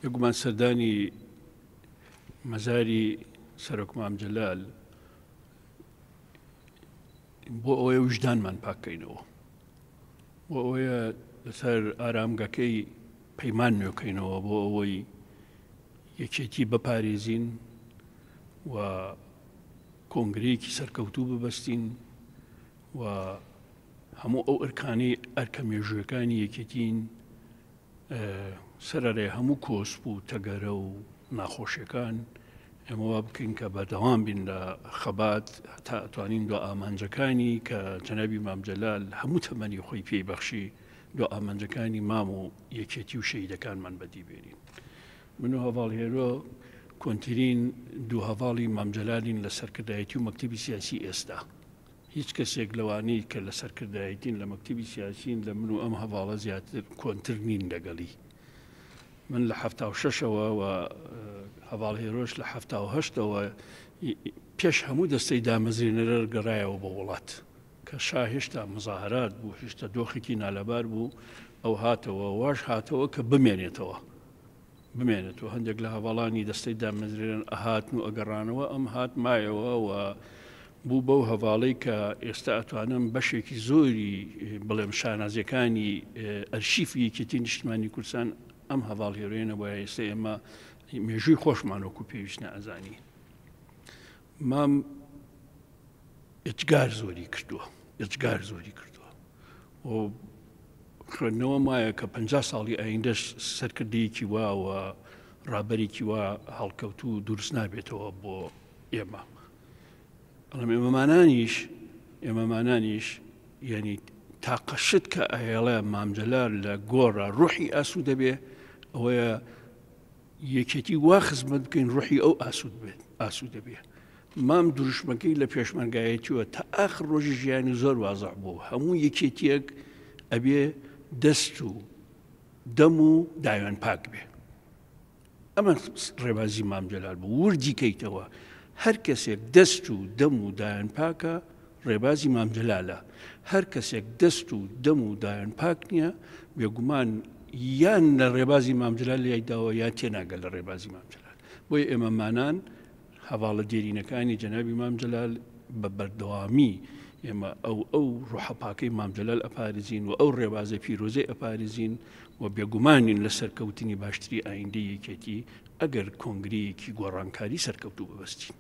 بێگومان سەردانی مەزاری سەرۆک مام جەلال بۆ ئەوەیە وژدانمان پاککەینەوە بۆ ئەوەیە لەسەر ئارامگەکەی پەیمان نوێکەینەوە بۆ ئەوەی یەکێتی بپارێزین و کۆنگرەیەکی سەرکەوتوو ببەستین و هەموو ئەو ئەرکانەی ئەرکە مێژووەکانی یەکێتین سەرەرای هەموو کۆسپ و تەگەرە و ناخۆشیەکان ئێمە وا بکەین کە بەردەوام بین لە خەبات هەتا ئەتوانین دو ئامانجەکانی کە جەنابی مام جەلال هەموو تەمەنی خۆی پێی بەخشی دو ئامانجەکانی مام و یەکێتی و شەهیدەکانمان بەدی بێنین. من و هەڤاڵ هێرۆ کۆنترین دوو هەڤاڵی مام جەلالین لە سەرکردایەتی و مەکتەبی سیاسی ئێستا. هیچ کەسێک لەوانەی کە لە سەرکردایەتین لە مەکتەبی سیاسین لە من و ئەم هەڤاڵە زیاتر کۆنتر نین لەگەڵی. من لە 76ەوە و هەڤاڵ هێرۆش لە 78ەوە پێش هەموو دەستەی دامەزرێنەرەر گەڕایەوە بۆ وڵات. کە شا هێشتا مزاهرات بوو، هێشتا دۆخێکی نالەبار بوو، ئەو هاتەوە، واش هاتەوە کە بمێنێتەوە. بمێنێتەوە. هەندێک لە هەڤاڵانی دەستەی دامەزرێنەر ئەهاتن و ئەگەڕانەوە، ئەم هات مایەوە و بوو بەو هەڤاڵەی کە ئێستا ئەتوانم بەشێکی زۆری بڵێم شانازیەکانی ئەرشیفی یەکێتی نیشتمانی کوردستان ئەم هەڤاڵ هێرۆیە نەبوایە ئێستا ئێمە مێژووی خۆشمان وەکو پێویست نەئەزانی. مام ئێجگار زۆری کردووە ئێجگار زۆری کردووە و خوێندنەوە مایە کە پ ساڵی ئایندەش سەرکردەیەکی وا و ڕابەرێکی وا هەڵکەوتوو دروست نابێتەوە بۆ ئێمە بەڵام ئێمەمانانیش ئێمەمانانیش یعنی تاقە شت کە ئەهێڵێ مامجلال لە گۆڕە ڕوحی ئاسوو دەبێ ئەوەیە یەکێتی وا خزمەت بکەین ڕوحی ئەو ئاسوود بێت ئاسوو دەبێ مام دروشمەکەی لە پێشمەرگایەتیوە تا ئاخر ڕۆژی ژیانی زۆر وازح بوو هەموو یەکێتیەک ئەبێ دەست و دەم و داوێن پاک بێ ئەمە ڕێبازی مام جەلال بوو وردی کەیتەوە هەر کەسێک دەست و دەم و دایان پاکە ڕێبازی مام جەلالە هەر کەسێک دەست و دەم و دایان پاک نییە بێگومان یان لە ڕێبازی مام جەلال لای داوە یا تێناگە لە ڕێبازی مام جەلال بۆیە ئێمەمانان هەڤاڵە دێرینەکانی جەنابی مام جەلال بە بەردەوامی ئێمە ئەو ئەو ڕۆحە پاکەی مام جەلال ئەپارێزین و ئەو ڕێبازە پیرۆزەی ئەپارێزین و بێگومانین لە سەرکەوتنی باشتری ئایندەی یەکێتی ئەگەر کۆنگرەیەکی گۆڕانکاری سەرکەوتوو ببەستین.